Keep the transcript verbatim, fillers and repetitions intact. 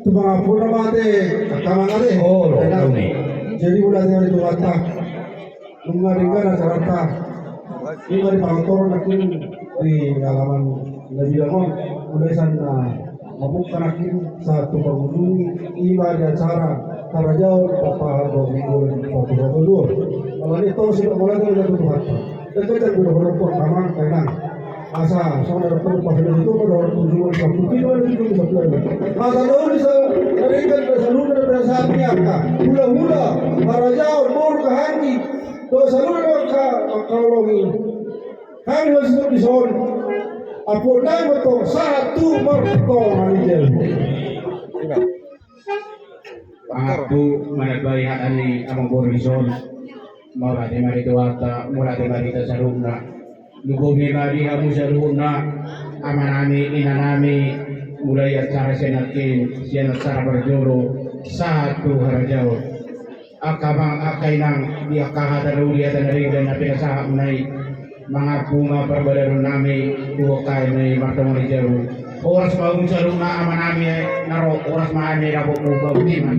Tu pangampuon ma ate, angka amang ate. Oh, lo, Enak. Tahu ni. Jadi mauliate ma di Tuhanta. Nunga denggan acaranta. Ima di pangantoron nangkin di alaman na bidang on. Mulai sian na mamungka nangkin sahat tu pangujungi ima di acara harajaon papahan dua minggu patuha kedua. Alani tong sidok mauliate ma di Tuhanta. Dekat yang udah berempur kamang kainang. Asa songon na dohonon ni Pasu Pasu i ma dohonon tu jumolo sampulu pitu ma dohonon tu jumolo sampulu lima. Masa dahulu sa na denggan na saluhutna na pinasahat ni angka hulahula, harajaon, boru, kahanggi, dohot saluhutna angka, angka holong i. Hami ma sidok dison. Ampuon nami ma tong sahat tu martonga ni jabu. Pangampu manambai hata ni amangboru dison. Mauliate ma di Tuhanta, mauliate ma di hita saluhutna. Lumobi ma di hamu saluhutna, amanami, inanami, mulai acara sian nangkin, sian acara parjolo, sahat tu harajaon. Angka amang, angka inang, di angka hata na uli, hata na denggan na pinasahatmuna i, mangampu ma parbadanon nami, tu angka i martonga ni jabu. Horas ma hamu saluhutna amanami, na ro, horas ma hami dapot muna.